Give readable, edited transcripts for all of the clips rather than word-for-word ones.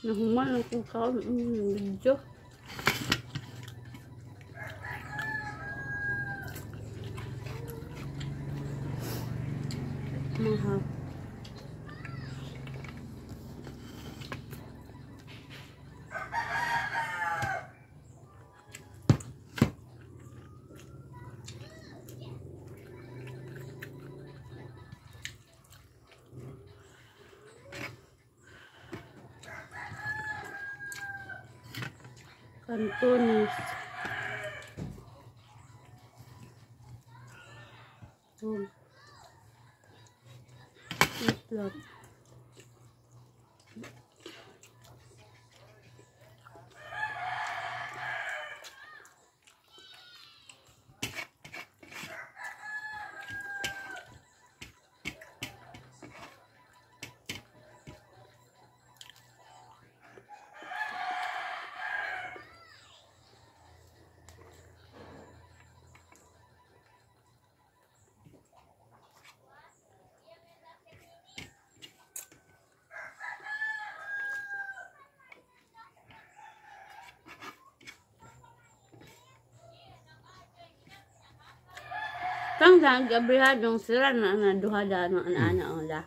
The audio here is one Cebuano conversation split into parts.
Nahuman ang kong kaon video. Mahal. Cantones. Itlog. Kang sa gabrihadong sira na na duha da no ana ana da.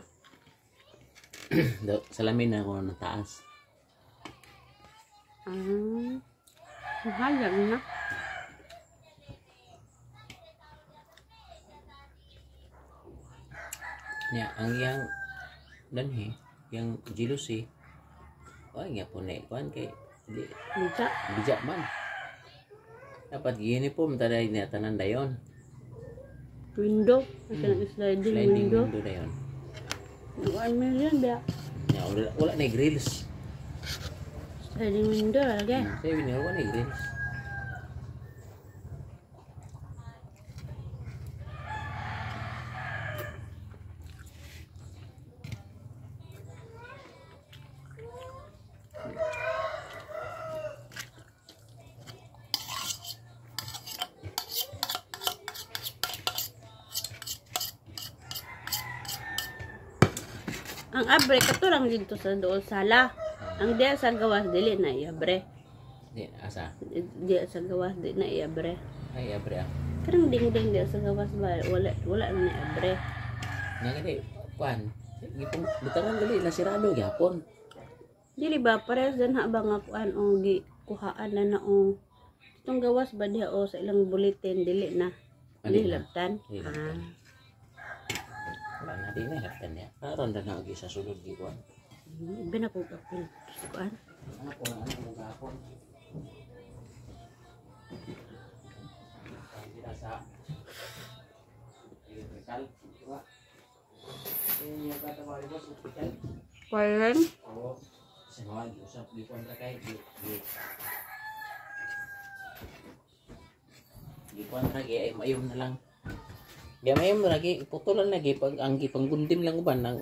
Salamin na ako ng taas. Ah. Mahayag na. Nya ang yang danhi, yang jealousy. Ay nga po na kuan kay di Bija. Bija man. Dapat uniform taday niya tanan dayon. Window, mm. Sliding, sliding window. Window dayon. 1 million ba? Ya, wala, wala na grills. Sliding window lagi. Sliding window wala na grills. Ang abre kato lang dito sa dool sala. Ang diya sa gawas dili na iabre. Di asa. Diya sa gawas di na iabre. Ay abre ah. Karang dingding diya sa gawas ba wala wala na iabre. Nga gani kuan. Gipong butangan gali na sirado gyapon. Dili ba parehas din ha ba nga kuan o gi kuhaan na na o itong gawas ba diha o sa ilang bulletin dili na. Dili labtan. Dili labtan. Wala na di na labtan niya. Karon ra na og sa sulod gi kuan. Ibi na ko kapil kuan. Ano ko na ano gapon. Sila sa electrical, di ba? Eh, yung kata ko boss, electrical. Wiring? Oo. Sa mga usap di kuan ra kay di di kuan ra kay ay mayon na lang. Di mayon ra kay putulan lagi pag ang gipanggundim lang uban ang